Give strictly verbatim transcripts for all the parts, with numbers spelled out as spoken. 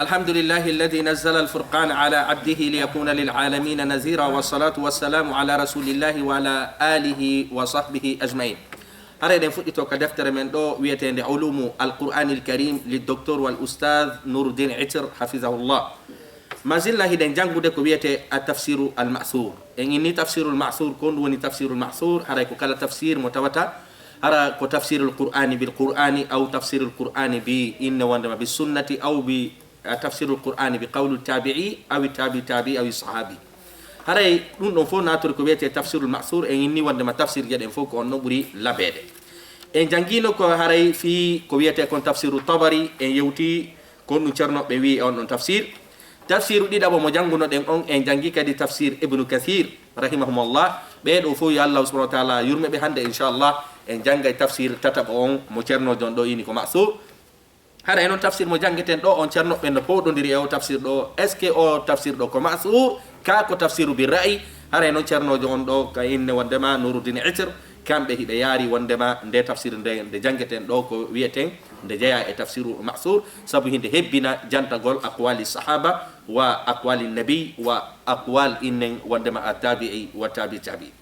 الحمد لله الذي نزل الفرقان على عبده ليكون للعالمين نذيرا، والصلاة والسلام على رسول الله وعلى آله وصحبه أجمعين. Hara eɗen fuɗɗito ka deftere men ɗo wiyeteende Ulumu Alqur'anil Karim li Docteur wal Ustadh Nuruddin Itir, hafizahullah. Ma zilla hiɗen janngude ko wiyetee a Tafsiru al Ma'thur. En inni Tafsirul Ma'thur, ko ɗum woni Tafsirul Ma'thur? Haray ko kala tafsir mo tawata hara ko tafsirul Qur'ani bil Qur'ani, aw tafsirul Qur'ani bi inne wondema bi sunnati, aw bi a tafsirul Qur'ani bi qawlu tabi'i, awi tabi tabi, awi sahabi. Haray ɗum ɗon fof naaturi ko wiyetee tafsirul ma'thur, en inni wondema tafsir jeɗen fof ko on ɗon ɓuri labeede. En janngiino ko haray fii ko wiyetee kon tafsiru Tabari, en yewti kon ɗum ceernooɓe wi'i e on ɗon tafsir. Tafsiru ɗiɗaɓo mo janngunoɗen on, en janngi kadi tafsir Ibnu Kathir, rahimahumullah. Ɓee ɗoo fof yo Allah subhanahu wa taala yurme ɓe. Hannde, inchallah, en janngay tafsir tataɓo on mo ceernoojo on ɗo ini ko ma'thur. Hara e noon tafsir mo janngeten ɗo on, ceernooɓe no pooɗondiri e o tafsir ɗo. Est-ce que o tafsir ɗo ko ma'thur, kaa ko tafsiru bi ra'yi? Hara e noon ceernoojo on ɗo ka inne wondema Nuruddin Itir, kamɓe hiɓe yaari wondema nde tafsir nde, nde janngeten ɗo ko wiyeten nde jeyaa e tafsiru ma'thur, sabu hinde hebbina jantagol aqwali sahaba wa aqwali nabi wa aqwal innen wondema a tabi'i wa tabi tabi'i.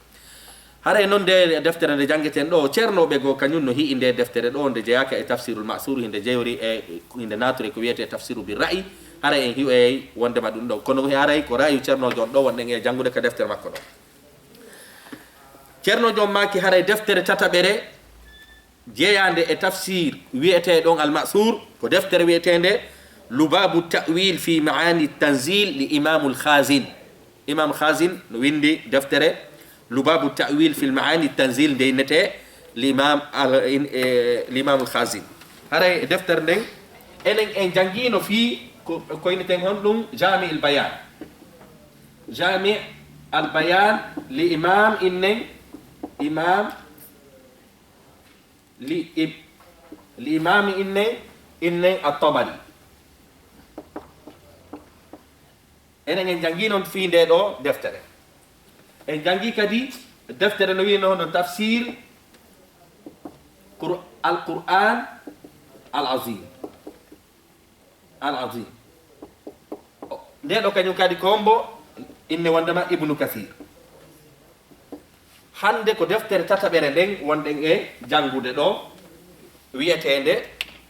Haray noon nde deftere nde janngeten ɗo, ceernooɓe goo kañum no hi'i nde deftere ɗo, nde jeyaaka e tafsirul ma'thur, hinde jeyori e hinde naatore ko wiyetee tafsiru bi ra'yi. Haray en hi'oyay wondema ɗum ɗon. Kono haray ko ra'yu ceernoojo on ɗo wonɗen e janngude ka deftere makko ɗo. Ceernoojo on maaki haray deftere tataɓere jeyaande e tafsir wiyetee ɗon al ma'thur, ko deftere wiyeteende Lubabu Ta'wil fi Ma'ani Tanzil li Imamul Khazin. Imam Khazin no winndi deftere Lubabu Ta'wil fil Ma'ani Tanzil nde innetee l'imam al-, in-, eh, l'Imam al-Khazin. Haray e deftere nden, enen en janngiino fii ko, ko inneten honɗum Jami al Bayan. Jami al Bayan li Imam innen, Imam li ib-, li Imami innen, innen at-Tabari. Enen en janngi noon fii ndee ɗoo deftere. En janngi kadi deftere no wi'unoo hono Tafsir Qur-, Al-Qur'an Al-Azim. Al-Azim. O, ndee ɗoo kañum kadi ko hombo? Inne wondema Ibnu Kathir. Hannde ko deftere tataɓere nden wonɗen e janngude ɗoo, wiyeteende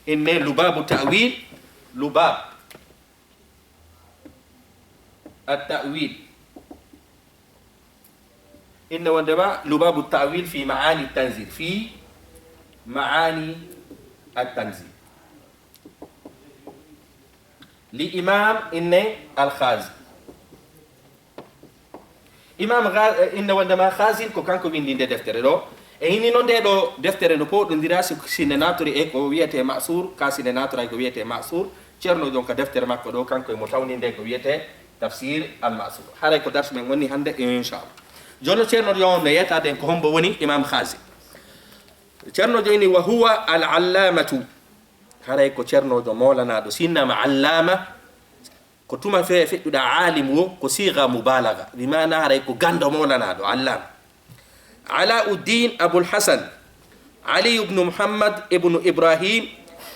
inne Lubabu Ta'wil, Lubab. At-Ta'wil. Inne wondema Lubabu Ta'wil fi Ma'ani Tanzil. Fi Ma'ani At-Tanzil. Li Imam inne Al-Khazi. Imam Gha-, eh, inne wondema Khazin ko kanko winndi nde deftere ɗo. E inni noon nde ɗo deftere no pooɗondira si, si nde naaturi e ko wiyetee Ma'sur, ka si nde naaturay ko wiyetee Ma'sur. Ceerno jon ka deftere makko ɗo, kanko e mo tawni nde ko wiyetee Tafsir al-Ma'sur. Haray ko darsu men woni hannde, inchallah. Jooni ceerno jon no yeetaade en ko hombo woni Imam Khazin. Ceerno jon ini wa huwa al-allamatu. Haray ko ceerno jon moolanaaɗo. Sinnama allama, ko tuma fe feƴƴuɗa alim wo, ko siga mubalaga. Bi maana haray ko ganndo moolanaaɗo, allama. Alauddin Abul Hasan, Ali ibnu Muhammad ibnu Ibrahim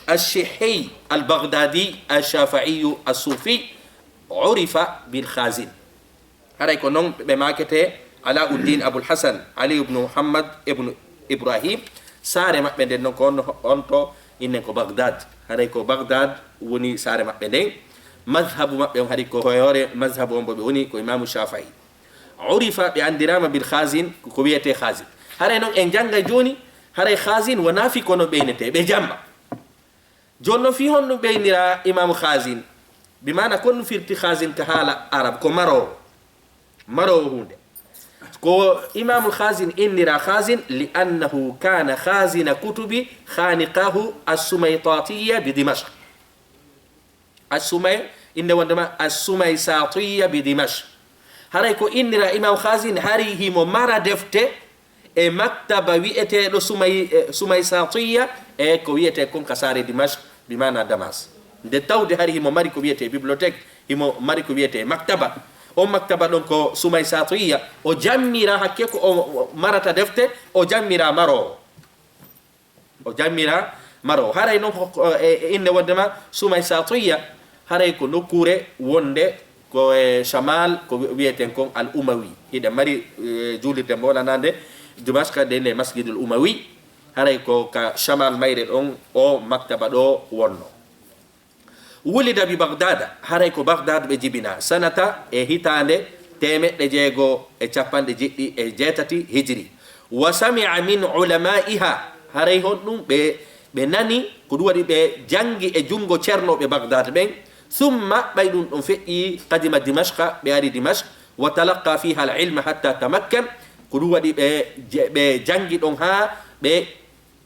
Ash-Shihhi Al-Baghdadi Ash-Shafi'i As-Sufi, urifa bil Khazin. Haray ko noon ɓe maaketee, Alauddin Abul Hasan, Ali ibnu Muhammad ibnu Ibrahim. Saare maɓɓe nden noon ko on, on to innen ko Baghdad. Haray ko Baghdad woni saare maɓɓe nden. Mazhabu maɓɓe on hari ko hoore mazhabu on bo ɓe woni ko Imamu Shafi'i. Urifa, ɓe anndiraama bil Khazin, ko, ko wiyetee Khazin. Haray noon en jannga jooni, haray Khazin wonaa fii ko no ɓeynetee, ɓe jamma. Jooni noon fii honɗum ɓeynira Imam Khazin? Bi maana ko ɗum firti Khazin ka haala Arab, ko maroowo. Maroowo huunde. Ko Imam Khazin innira Khazin li annahu kana khazina kutubi khaniqahu as-Sumaytatiya bi Dimashq. As-Sumay-, innde wondema As-Sumaysatiya bi Dimashq. Haray ko innira Imam Khazin, hari himo mara defte e maktaba wi'eteeɗo Sumay-, eh, Sumaysatiya, e ko wi'etee kon ka saare Dimashq, bi maana Damas. Nde tawde hari himo mari ko wi'etee bibliothèque, himo mari ko wi'etee maktaba. On maktaba ɗon ko Sumaysatiya, o jammira hakke ko o, o marata defte, o jammira maroowo. O jammira maroowo. Haray noon ko, ko, e, e inne wondema Sumaysatiya. Haray ko nokkuure wonde ko e Shamal, ko wi-, wiyeten kon Al Umawi. Hiɗen mari, eh, juulirde mbolanande Dimashqa, nde ne Masjidul Umawi. Haray ko ka Shamal mayre ɗon o maktaba ɗo wonno. Wulida bi Baghdada, haray ko Baghdad ɓe jibina, sanata, e hitaande teemeɗɗe jeego e capanɗe jeɗɗi e jeetati hijri. Wa sami'a min ulama'iha, haray honɗum ɓe, ɓe nani, ko ɗum waɗi ɓe jangi e jungo cernooɓe Baghdad ɓen. Summa, ɓay ɗum ɗon feƴƴi, qadima Dimashqa, ɓe ari Dimashq, wa talaqqa fiha al ilma hatta tamakkan, ko ɗum waɗi ɓe je-, ɓe jangi ɗon haa ɓe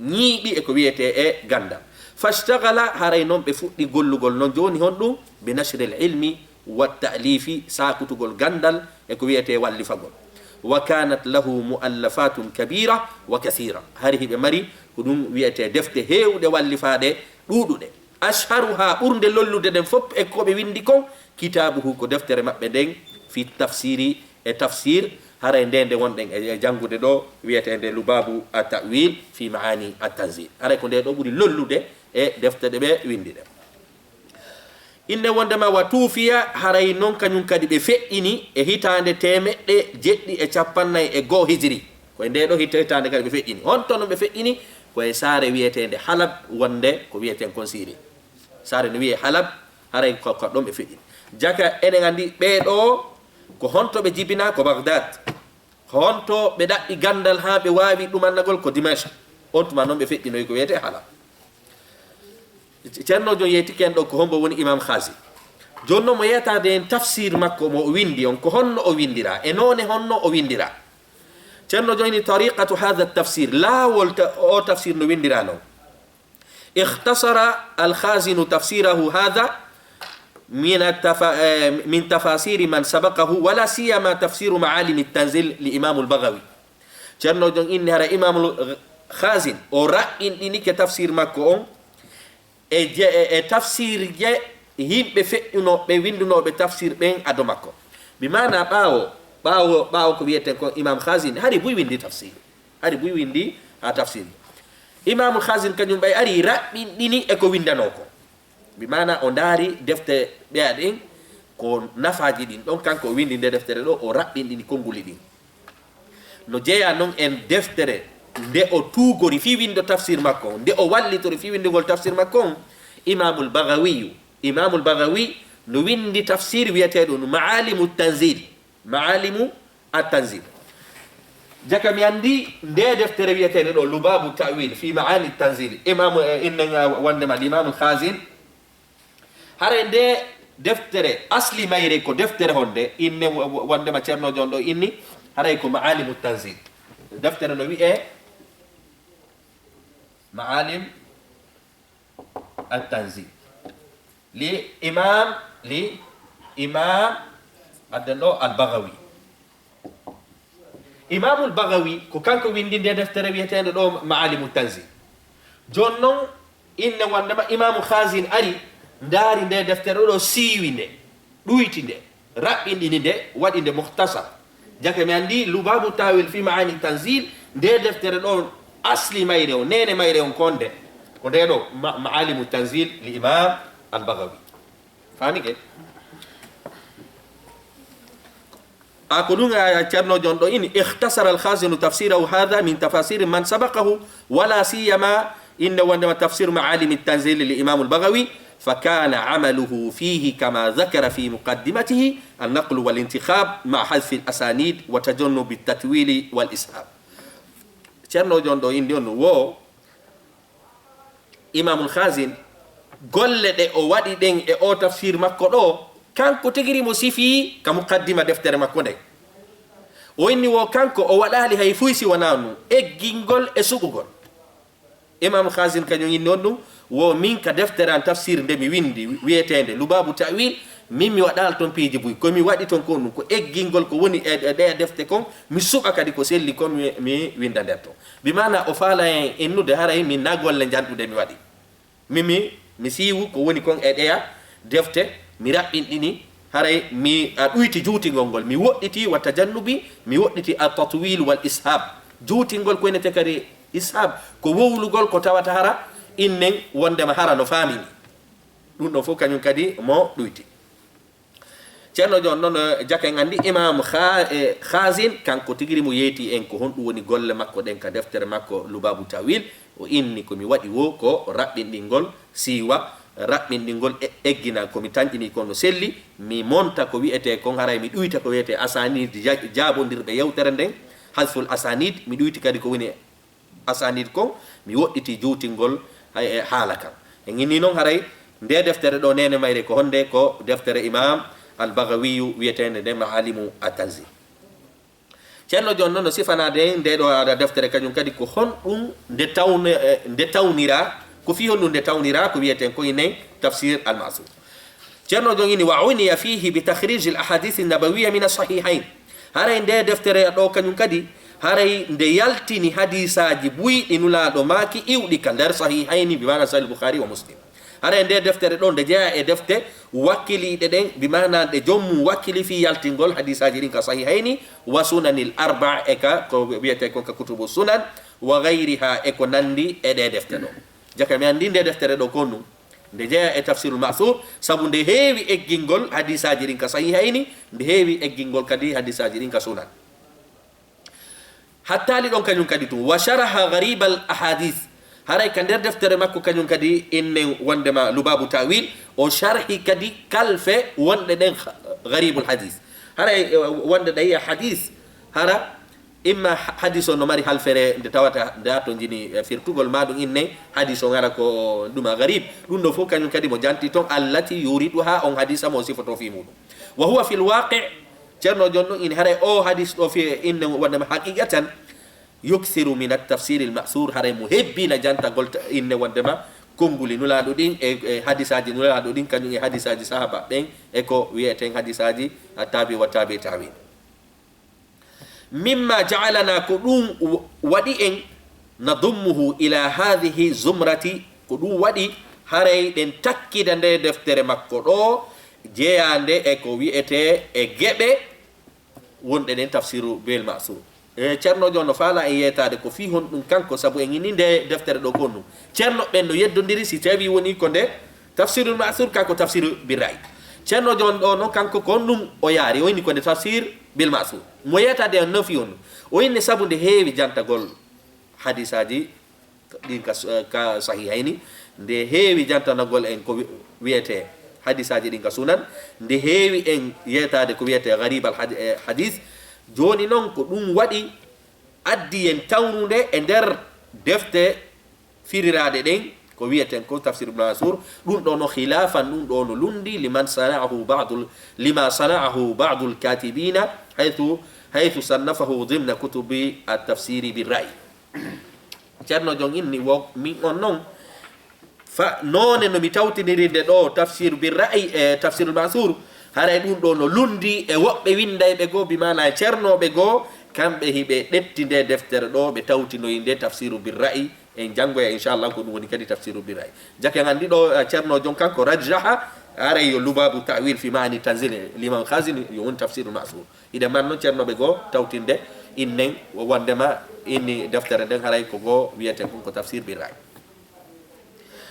ñiiɓi e ko wiyetee e ganndal. Fashtaghala, haray non ɓe fuɗɗi gollugol non jooni honɗum, bi nashril ilmi wa ta'lifi, saakutugol ganndal e ko wiyetee wallifagol. Wa kanat lahu mu'allafatun kabira wa kasira, hari hiɓe mari ko ɗum wiyetee defte heewɗe wallifaaɗe ɗuuɗuɗe. Ashharuha, ɓurnde lollude ɗen fof e ko ɓe winndi kon, kitabuhu, ko deftere maɓɓe nden, fi tafsiri, e tafsir, haray nde nde wonɗen e, e janngude ɗo, wiyeteende Lubabu at-Ta'wil fi Ma'ani at-Tanzil. Haray ko nde ɗo ɓuri lollude e defte ɗe ɓe winndi ɗen. Inne wondema wa tuufiya, haray non kañum kadi ɓe feƴƴini e hitaande teemeɗɗe jeɗɗi e capannay e goo hijri. Ko e nde ɗo hita-, hitaande kadi ɓe feƴƴini. Honto non ɓe feƴƴini? Ko e saare wiyeteende Halab, wonde ko wiyeten kon Siri. Saare no wiyee Halab, haray ko, ko ɗon ɓe feƴƴini. Jaka eɗen anndi ɓee ɗo ko honto ɓe jibina? Ko Baghdad. Ko honto ɓe ɗaɓɓi ganndal haa ɓe waawi ɗumannagol? Ko Dimashq. On tuma non ɓe feƴƴinoyi ko wiyetee Halab. Ceerno Jon yeetike en ɗo ko hombo woni Imam Khazin. Jooni non mo yeetaade en tafsir makko mo o winndi on, ko honno o winndira, e noone honno o winndira. Ceerno Jon ni tariqatu hadha tafsir, laawol ta-, o tafsir no winndira non. Ikhtasara al-Khazinu tafsirahu hadha min at-tafa-, eh, min tafasiri man sabaqahu, wala siyama tafsiru Ma'alim at-Tanzil li Imam al-Baghawi. Ceerno Jon inni hara Imam al-Khazin o raɓɓinɗinike tafsir makko on e je-, e, e tafsir je yimɓe feƴƴunooɓe, winndunooɓe tafsir ɓen ado makko. Bi maana ɓaawo, ɓaawo, ɓaawo ko wiyeten kon Imam Khazin, hari buy winndi tafsir. Hari buy winndi haa tafsir. Imam al-Khazin kañum ɓay ari raɓɓinɗini e ko winndanoo ko. Bi maana o ndaari defte ɓeya ɗen, ko nafaaji ɗin ɗon, kanko o winndi nde deftere ɗo, o raɓɓinɗini konnguli ɗin. No jeyaa non e deftere nde o tuugori fii winndo tafsir makko on, nde o wallitori fii winndugol tafsir makko on, Imamul Bagawiyu. Imamul Bagawi no winndi tafsir wiyeteeɗo no Ma'alimu Tanzil. Ma'alimu At-Tanzil. Jaka mi anndi nde deftere wiyeteende ɗo Lubabu Ta'wil fi Ma'ani Tanzil. Imam, eh, innen, eh, wondema Imamul Khazin. Haray nde deftere asli mayre ko deftere honde, inne wo-, wo-, wondema Ceerno Jon ɗo inni, haray ko Ma'alimu Tanzil. Deftere no wi'e Ma'alim At-Tanzil. Li Imam, li Imam, adden ɗo Al-Baghawi. Imamul Bagawi ko kanko winndi nde deftere wiyeteende ɗo Ma'alimu Tanzil. Jooni non, inne wondema Imamu Khazin ari, ndaari nde deftere ɗo, siiwi nde, ɗuyti nde, raɓɓinɗini nde, waɗi nde mukhtasar. Jake mi anndi Lubabu Tawil fi Ma'ani Tanzil, nde deftere ɗo asli mayre o, nene mayre on ko nde, ko nde ɗo Ma-, Ma'alimu Tanzil li Imam Al-Bagawi. Faami ke? A ko ɗum a Ceerno Jon ɗo ini, اختصر الخازن تفسيره هذا من تفاسير من سبقه، ولا سيما inne wondema تفسير معالم التنزيل للإمام البغوي، فكان عمله فيه كما ذكر في مقدمته النقل والانتخاب مع حذف الأسانيد وتجنب التطويل والإسهاب. Ceerno Jon ɗo indi on wo Imamul Khazin, golle ɗe o waɗi ɗen e o tafsir makko ɗo, kanko tigiri mo sifii ka muqaddima deftere makko nden. O inni wo kanko o waɗaali hay fuy si wonaa ɗum, eggingol e suɓugol. Imamul Khazin kañum inni on ɗum, wo min ka deftere an tafsir nde mi winndi, wiyeteende Lubabu Ta'wil, min mi waɗaali ton piiji buy. Ko mi waɗi ton ko ɗum, ko eggingol ko woni e, e ɗeya defte kon, mi suɓa kadi ko selli kon mi, mi winnda nder ton. Bi maana o faala en innude haray min na golle njanɗude mi waɗi. Mi, mi, mi siiwu ko woni kon e ɗeya defte, mi raɓɓinɗini, haray mi, a, ɗuyti juutingol ngol. Mi woɗɗiti wa tajannubi, mi woɗɗiti a tatwil wal ishab. Juutingol ko inete kadi ishab, ko wowlugol ko tawata hara innen wondema hara no faamini. Ɗum ɗon fof kañum kadi mo ɗuyti. Ceerno Joon noon, eh, jaka en anndi Imam Kha-, eh, Khazin, kanko tigiri mo yeeti en ko honɗum woni golle makko ɗen ka deftere makko Lubabu Tawil. O inni ko mi waɗi wo ko raɓɓinɗingol siiwa, raɓɓinɗingol e-, eggina ko mi tanƴini kon no selli, mi monta ko wiyetee kon, haray mi ɗuyta ko wiyetee asanid ja-, jaabondirɓe yewtere nden, hadful asanid, mi ɗuyti kadi ko woni asanid kon, mi woɗɗiti juutingol hay e haala kan. En inni noon haray nde deftere ɗo, Neene Mayre, ko honde? Ko deftere Imam Al-Bagawiyu wiyeteende nde Maalimu At-Tanzil. Ceerno Joon noon no sifanaade en nde ɗo aɗa deftere kañum kadi ko honɗum nde tawni-, eh, nde tawnira, ko fii honɗum nde tawnira ko wiyeten ko inen Tafsir Al-Ma'sur. Ceerno Joon ini, "Wa uniya fihi bi takhrij al ahadith an-nabawiyya min as-sahihayn." Haray nde deftere ɗo kañum kadi, haray nde yaltini hadiisaaji buyɗi Nulaaɗo maaki iwɗi ka nder Sahihayni, bi maana Sahih Bukhari wa Muslim. Haray nde deftere ɗo nde jeyaa e defte wakkiliiɗe ɗen, bi maana ɗe joom mum wakkili fii yaltingol hadiisaaji ɗin ka Sahihayni, wa Sunanil Arba, e ka ko wiyetee kon ka kutubu sunan, wa gayriha, e ko nanndi e ɗe defte ɗo. Jaka mi anndi nde deftere ɗo ko honɗum. Nde jeyaa e Tafsirul Ma'sur, sabu nde heewi eggingol hadiisaaji ɗin ka Sahihayni, nde heewi eggingol kadi hadiisaaji ɗin ka Sunan. Hattaali ɗon kañum kadi tun, wa sharaha gharibal ahadith. Haray ka nder deftere makko kañum kadi innen wondema Lubabu Tawil, o sharhi kadi kalfe wonɗe ɗen gharibul hadith. Haray, eh, wonde ɗayiya hadith, hara imma ha-, hadis o no mari halfere nde tawata nde a to jini, eh, firtugol, ma ɗum inne hadis o ngara ko ɗuma garib. Ɗum ɗo fof kañum kadi mo janti toon, allati yuriduha, on hadisa mo sifoto fi muɗum. Wa huwa fil waqi', Ceerno Joon ɗum ini haray o hadis ɗo fi inne wondema haqiqatan yukthiru min at-tafsir al-ma'thur, haray mo hebbina jantagol ta-, inne wondema konnguli Nulaaɗo ɗin e, e hadisaaji Nulaaɗo ɗin, kañum e hadisaaji sahaba ɓen e ko wiyeten hadisaaji a tabi wa tabi tabi'in. Mimma ja'alana, ko ɗum wa-, waɗi en, nadummuhu ila hadhihi zumrati, ko ɗum waɗi haray ɗen takkida nde deftere makko ɗo, jeyaande e ko wiyetee e geɓe wonɗe ɗen Tafsiru bil Ma'sur. E, Ceerno Joon no faala en yeetaade ko fii honɗum kanko, sabu en ini nde deftere ɗo ko honɗum. Ceerno ɓen no yeddondiri si tawi woni ko nde Tafsirul Ma'sur, ka ko Tafsiru bil Ra'i. Ceerno Joon ɗo no kanko ko honɗum o yaari, o inni ko nde Tafsir bil Ma'sur. Mo yeetaade en no fii honɗum. O inni sabu nde heewi jantagol hadisaaji ɗin ka, ka Sahihayni, nde heewi jantanagol en ko wi-, wiyetee hadisaaji ɗin ka Sunan, nde heewi en yeetaade ko wiyetee gharib al had-, eh, hadis. Jooni noon ko ɗum waɗi addi en tawrude e nder defte firiraaɗe ɗen, ko wiyeten ko Tafsir Ibn Ashur, ɗum ɗo no khilafan, ɗum ɗo no lundi, liman sana'ahu ba'dul, lima sana'ahu ba'dul katibina, haythu, haythu sannafahu dimna kutubi at-tafsiri bir ra'i. Ceerno Joon inni wo min on noon, fa noone no mi tawtiniri nde ɗo Tafsir bir ra'i e Tafsirul Ma'sur, haray ɗum ɗo no lundi e woɓɓe winndayɓe goo, bi maana e ceernooɓe goo, kamɓe hiɓe ɗetti nde deftere ɗo, ɓe tawtinoyi nde Tafsiru bir ra'i. En janngoya inchallah ko ɗum woni kadi Tafsiru bir ra'i. Jake en anndi ɗo, eh, Ceerno Joon kanko rajjaha, haray yo Lubabu Ta'wil fi Ma'ani Tanzil, Limam Khazin, yo woni Tafsirul Ma'sur. Hiɗen mari noon ceernooɓe goo tawtinde innen wondema inni deftere nden haray ko goo wiyeten kon ko Tafsir bir ra'i.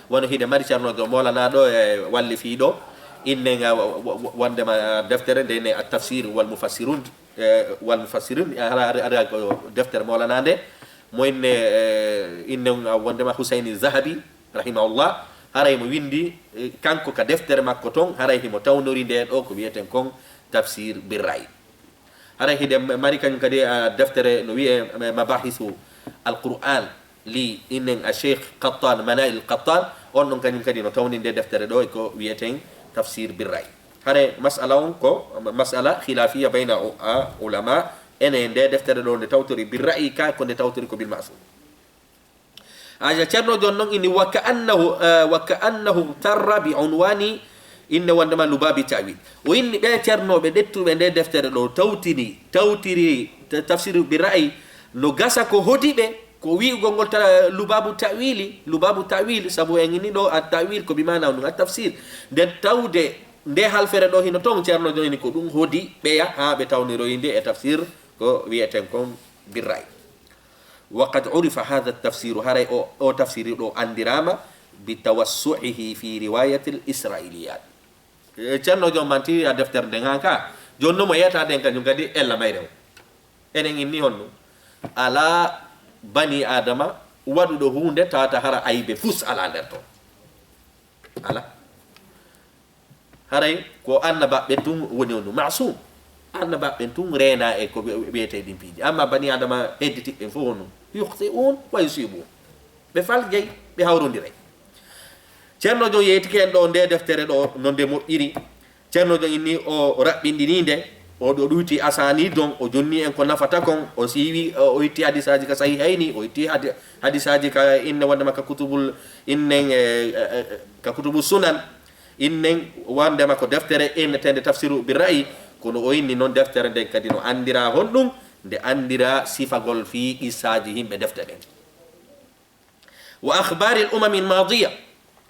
Wano hiɗen mari ceernoojo Mawlana ɗo e wallifiiɗo innen, a, wa-, wa-, wa-, wondema deftere nde ne At-Tafsir wal Mufassirun, e, wal Mufassirun, a, ara, ara, ara ko deftere Mawlana nde, mo inne, e, innen, a, wondema Husayni Zahabi, rahimahullah, haray mo winndi, e, kanko ka deftere makko ton, haray himo tawnori nde ɗo ko wiyeten kon Tafsir bir ra'i. Haray hiɗen mari kañum kadi, a, deftere no wiyee, e, Mabahisu al-Qur'an li innen a Cheikh Qattan, Mana'il Qattan, on ɗon kañum kadi no tawni nde deftere ɗo e ko wiyeten Tafsir bir ra'i. Haray mas'ala on ko mas'ala khilafiya bayna u-, a, ulama, ene nde deftere ɗo nde tawtori bir ra'i ka ko nde tawtori ko bil ma'sur. Aja, Ceerno Joon noon ini, wa ka annahu, eh, wa ka annahu tarra bi unwani inne wondema Lubabi Ta'wil. O inni ɓe ceernooɓe ɗettuɓe nde deftere ɗo tawtini, tawtiri ta-, Tafsiru bir ra'i, no gasa ko hodi ɓe, ko wi'ugol ngol ta-, Lubabu Ta'wili, Lubabu Ta'wil, sabu en ini ɗo at-ta'wil ko bi maana on at-tafsir. Nde tawde nde halfere ɗo hino toon, Ceerno Joon ini ko ɗum hodi ɓeya haa ɓe tawniroyi nde e tafsir ko wiyeten kon bir ra'i. Wa qad urifa hadha tafsiru, haray o, o tafsiri ɗo anndiraama, بتوسعه في رواية الإسرائيليات. E, Ceerno Joom manti a deftere nden han ka. Jooni no mo yeyata den kañum kadi ella mayre o. Enen inni honno? Alaa bani Aadama waɗuɗo huunde tawata hara aybe fus alaa nder ton. Alaa. Haray ko annabaaɓe tun woni honno? Maasum. Annabaaɓe tun reena e ko wi-, wiyetee ɗin piiji. Amma bani Aadama hedditiɓɓe fof honno? يخطئون ويصيبون. Ɓe faljay, ɓe hawrondiray. Ceerno Joom yeytike en ɗo nde deftere ɗo no nde moƴƴiri. Ceerno Joom inni o raɓɓinɗini nde, o ɗo ɗuyti asaani don, o jonni en ko nafata kon, o siiwi, o itti hadisaaji ka Sahihayni, o itti hadi-, hadisaaji ka inne wonde ma ka kutubul, innen, e, e, e, ka kutubu sunan, innen wonde ma ko deftere inneteende Tafsiru Birra'i, kono o inni non deftere nden kadi no anndira honɗum, nde anndira sifagol fii qissaaji yimɓe defte ɗen. وأخبار الأمم الماضية,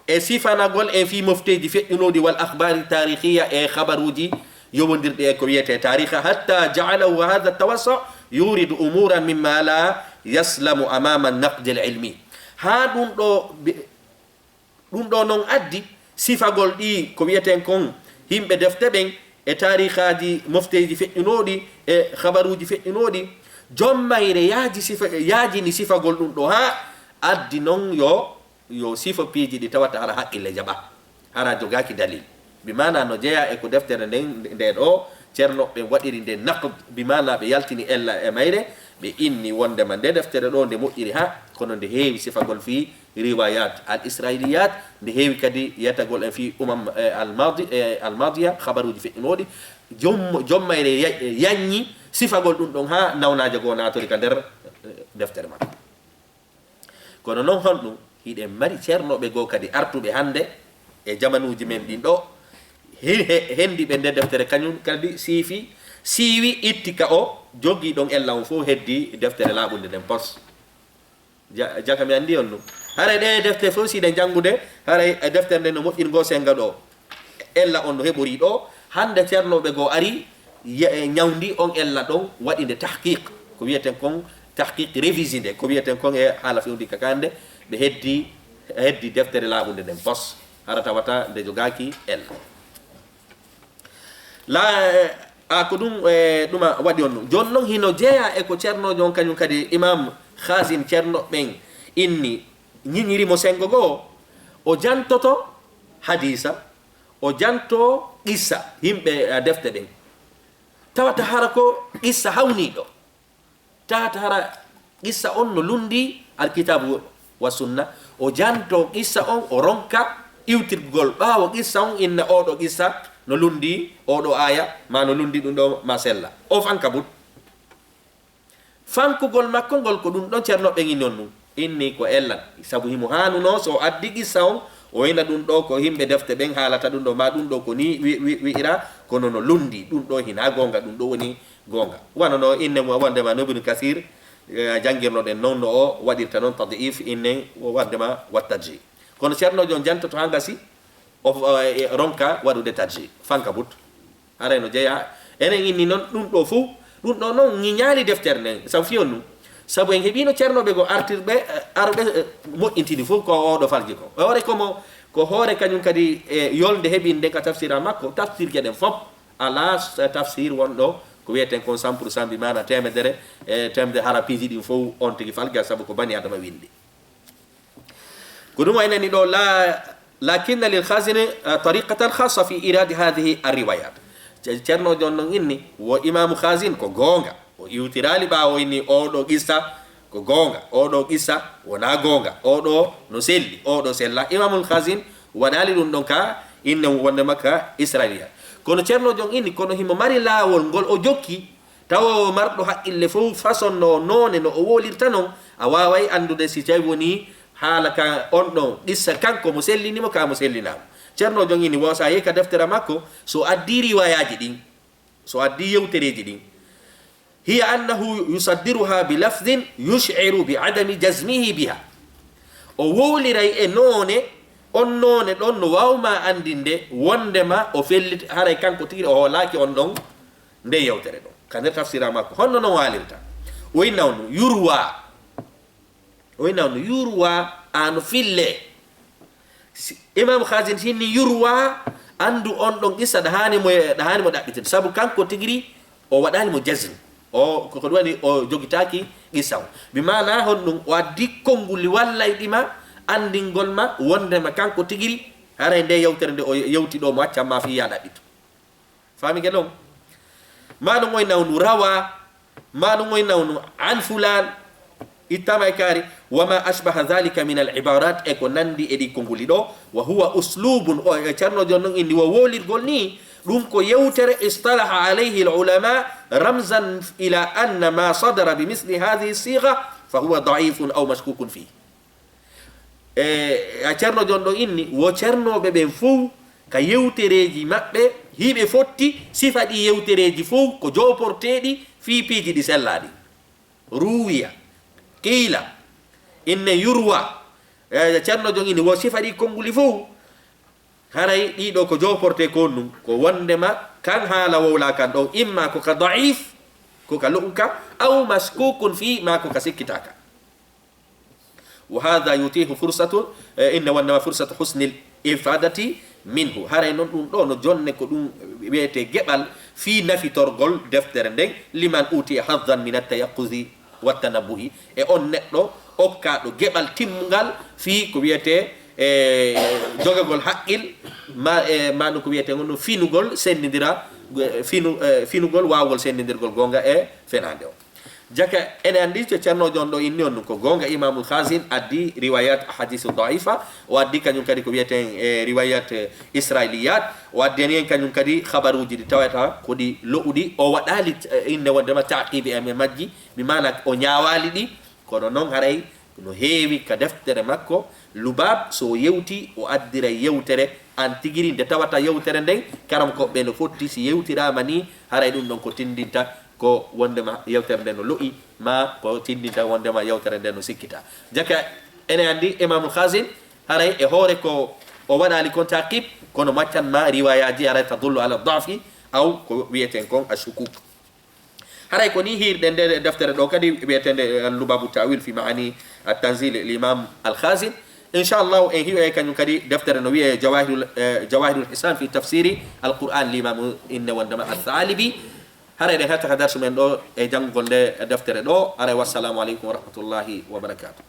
e sifanagol en fii mofteeji feƴƴunooɗi, والأخبار التاريخية, e habaruuji yowondirɗi e ko wiyetee taariha, حتى جعله هذا التوسع يورد أمورا مما لا يسلم أمام النقد العلمي. Haa ɗum ɗo, bi-, ɗum ɗo non addi sifagol ɗi ko wiyeten kon yimɓe defte ɓen, e taarihaaji mofteeji feƴƴunooɗi, e habaruuji feƴƴunooɗi, jom mayre yaaji sifa-, yaajini sifagol ɗum ɗo, haa addi non yo, yo sifo piiji ɗi tawata hara haqqille jaɓa, hara jogaaki dalil. Bi maana no jeyaa e ko deftere nden, nde ɗo Ceerno ɓen waɗiri nde naqd, bi maana ɓe yaltini ella e mayre, ɓe inni wondema nde deftere ɗo nde moƴƴiri haa, kono nde heewi sifagol fii riwayat al-Israiliyat, nde heewi kadi yetagol en fii umam, e, al-madi-, e, al-madiya, habaruuji feƴƴunooɗi. Jom-, jom mayre ya-, yanñi sifagol ɗum ɗon haa nawnaajo goo naatori ka nder, e, deftere makko. Kono non honɗum? Hiɗen mari ceernooɓe goo kadi artuɓe hannde e jamanuuji men ɗin ɗo, he-, he-, hendi ɓe nde deftere kañum kadi siifi, siiwi itti ka o jogii ɗon ella on fof heddi deftere laaɓunde nden pos. Ja-, jaka mi anndi on ɗum. Haray ɗee defte fof si ɗe janngude, haray e deftere nde no moƴƴiri ngoo sennga ɗo. Ella on no heɓori ɗo. Hannde ceernooɓe goo ari, ye-, e ñawndi on ella ɗon, waɗi nde tahqiq. Ko wiyeten kon tahqiq révisé nde. Ko wiyeten kon e haala fewndi ka kande, ɓe heddi, heddi deftere laaɓunde nden pos. Hara tawata nde jogaaki ella. La, eh, a ko ɗum, eh, ɗuma waɗi on ɗum. Jooni non hino jeyaa e ko ceernoojo on kañum kadi Imam Khazin ceerno ɓen inni ñiñiri mo senngo goo, o jantoto hadiisa, o janto qissa yimɓe, eh, defte ɓen. Tawata hara ko qissa hawniiɗo. Tawata hara qissa on no lunndii Alkitaabu wa Sunna, o janto qissa on, o ronka iwtirgol ɓaawo qissa on, inna oo ɗoo qissa no lunndii oo ɗoo aaya, maa no lunndii ɗum ɗoo, maa sella. O fankabut. Fankugol makko ngol ko ɗum ɗon ceerno ɓen inni on ɗum. Inni ko ella, sabu himo haanunoo so o addi qissa on, o ina ɗum ɗoo ko yimɓe defte ɓen haalata ɗum ɗoo, maa ɗum ɗoo ko nii wi-, wi-, wi'ira, kono no lunndii, ɗum ɗoo hinaa goonga, ɗum ɗoo woni goonga. Wano no inne mo wondema no Ibn Kasir, eh, janngirnoɗen non no o waɗirta non tad'if, inne o wondema wa tarjih. Kono ceernoojo on jantoto haa ngasi, o, o, e, ronka waɗude tarjih, fankabut. Haray no jeyaa. Enen inni non ɗum ɗoo fof, ɗum ɗoo non ñiñaali deftere nden, sabu fiyon ɗum. Sabu en heɓiino ceernooɓe goo artirɓe, eh, arɓe, eh, moƴƴintini fof ko oo ɗoo falji ko. E hoore ko mo, ko hoore kañum kadi, e yolnde heɓi nden ka tafsira makko, tafsirje ɗen fof. Alaa s-, tafsir wonɗo ko wiyeten kon cent pour cent, mbi maana teemedere, e teemedere hara piiji ɗin fof on tigi falga, sabu ko bani Adama winndi. Ko ɗum waynani ɗo, la, lakinna lil Khazini, eh, tariqatan khassa fi iradi hadhihi arriwayat. Ce-, ceernoojo on non inni, wo Imaamu Khazin ko goonga. O iwtiraali ɓaawo inni oo ɗoo qissa ko goonga, oo ɗoo qissa wonaa goonga, oo ɗoo no selli, oo ɗoo sella. Imaamul Khazin waɗaali ɗum ɗon ka inne wonde makka Israiliya. Kono ceernoojo on inni, kono himo mari laawol ngol o jokki, tawa o marɗo haqqille fof façon no noone no o wolirta non, a waaway anndude si tawi woni haala ka on ɗon qissa kanko mo sellini mo, ka mo sellinaama. Ceernoojo on inni, wo sa yehi ka deftere makko, so addi riwayaaji ɗin, so addi yewtereeji ɗin, hiya annahu yusaddiruha bi lafdin yush'iru bi adami jazmihi biha. O wowliray e noone, on noone ɗon no waawma anndinde wondema o fellit, haray kanko tigi o hoolaaki on ɗon nde yewtere ɗon. Ka nder tafsira makko, honno non waalirta? O inna on yurwa. O inna on yurwa, ano fille. Si- Imam Khazin hinni yurwa, anndu on ɗon qissa ɗahaani mo, ɗahaani mo ɗaɓɓitinde. Sabu kanko tigiri o waɗaali mo jazm. O, ko, ko ɗum woni o jogitaaki qissa o. Bi maana honɗum o addi konnguli wallay ɗima anndingol ma wondema kanko tigiri haray nde yewtere nde o yewti ɗo mo accan ma fii ya ɗaɓɓitu. Faami ke ɗon? Ma ɗum oy nawnu rawa, ma ɗum oy nawnu an fulan, ittama e kaari, wa ma ashbaha dhalika min al ibarat, e ko nandi e ɗi konnguli ɗo, wa huwa uslubun, o e Ceerno Jon ɗon inni wo wolirgol ni, ɗum ko yewtere istalaha alayhi al ulama ramzan ila anna ma sadara bi misli hadhihi sigha fa huwa da'ifun aw mashkukun fih. E a Ceerno Jon ɗo inni, wo ceernooɓe ɓen fow ka yewtereeji maɓɓe, hiɓe fotti sifa ɗi yewtereeji fow ko jooporteeɗi fii piiji ɗi sellaaɗi. Ruwiya, qiila, inne yurwa, e Ceerno Jon inni, wo sifa ɗi konnguli fow, haray ɗiɗo ko jooportee ko ɗum, ko wonndema kan haala wowlaa kan ɗon, imma ko ka da'if, ko ka lo'uka, aw mashkukun fii, ma ko ka sikkitaaka. Wa hadha yutihu fursatu, e, inna wannama fursatu husnil ifadati minhu. Haray non ɗum ɗo no jonne ko ɗum wiyete geɓal fii nafitorgol deftere nden, liman utiya hadhan min at-tayaqquzi wa tanabbuhi. E on neɗɗo okkaaɗo geɓal timmungal fii ko wiyete, e, jogagol haqqil, ma, e, ma ɗum ko wiyete ngon ɗum finugol, senndindira, e, finu-, e, finugol, waawgol senndidirgol goonga e fenaande o. Jaka ene anndi ce-, Ceerno Jon ɗo inni on ɗum ko goonga, Imamul Khazin addi riwayat ahadisu daifa, o addi kañum kadi ko wiyeten e riwayat, e, israiliyat, o addi en kañum kadi habaruuji ɗi tawata ko ɗi lo'uɗi, o waɗaali, e, inne wondema taqibi e majji, bi maana o ñaawaali ɗi, kono noon haray no heewi ka deftere makko, Lubab, so o yewti, o addira yewtere an tigiri nde tawata yewtere nden, karamkoɓe no fotti si yewtiraama ni, haray ɗum ɗon ko tindinta ko wondema yewtere nden no lo'i, ma ko tindinta wondema yewtere nden no sikkita. Jaka ene anndi Imamul Khazin, haray e hoore ko o waɗaali kon taqib, kono maccan ma riwayaji haray tadullu ala dafi, aw ko wiyeten kon ashukuk. Haray ko ni hiirɗen nde deftere ɗo kadi wiyeteende Lubabu Tawil fi Maani At-Tanzil, Al-Imam Al-Khazin. Inchallahu, en hiɓe kañum kadi deftere no wiyee Jawahirul, eh, Jawahirul Hisan fi Tafsiri Al-Qur'an, Limamu inne wondema Al-Thalibi. Haray ɗen hatta ka darsu men ɗo e janngugol nde deftere ɗo. Haray, wassalamu aleykum wa rahmatullahi wa barakatuh.